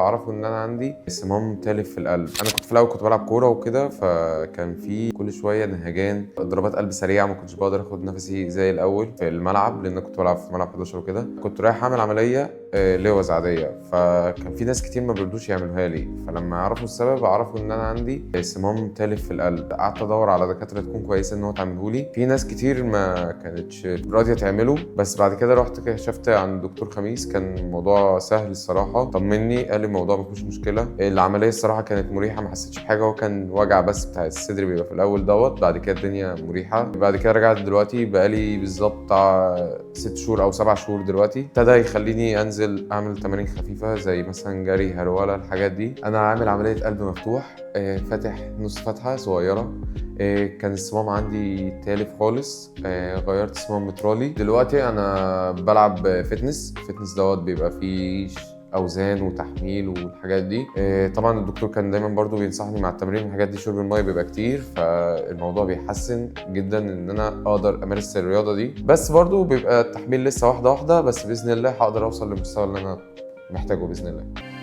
عرفوا ان انا عندي صمام تالف في القلب. انا كنت في الاول كنت بلعب كورة وكده، فكان في كل شوية نهجان، ضربات قلب سريعه، ما كنتش بقدر اخد نفسي زي الاول في الملعب، لان كنت بلعب في ملعب 11 وكده. كنت رايح اعمل عملية لوز عاديه، فكان في ناس كتير ما بيرضوش يعملوها لي. فلما عرفوا السبب عرفوا ان انا عندي صمام تالف في القلب. قعدت ادور على دكاترة تكون كويسة ان هو تعمله لي، في ناس كتير ما كانتش راضية تعمله. بس بعد كده رحت كشفت عند دكتور خميس، كان الموضوع سهل الصراحه، طمني، قال لي الموضوع ما فيهوش مشكله. العملية الصراحة كانت مريحه، ما حسيتش بحاجه، هو كان وجع بس بتاع الصدر بيبقى في الاول دوت، بعد كده الدنيا مريحه. بعد كده رجعت دلوقتي بقالي بالظبط بتاع 6 شهور او 7 شهور دلوقتي، ابتدى يخليني انزل اعمل تمارين خفيفة زي مثلا جري، هرولة، الحاجات دي. انا عامل عملية قلب مفتوح، فاتح نص فتحه صغيره. كان الصمام عندي تالف خالص، غيرت صمام مترالي. دلوقتي انا بلعب fitness، fitness دوت بيبقى فيه اوزان وتحميل والحاجات دي. طبعا الدكتور كان دايما برضو بينصحني مع التمرين والحاجات دي شرب المية بيبقى كتير، فالموضوع بيحسن جدا ان انا اقدر امارس الرياضة دي. بس برضو بيبقى التحميل لسه واحدة واحده، بس باذن الله هقدر اوصل للمستوى اللي انا محتاجه باذن الله.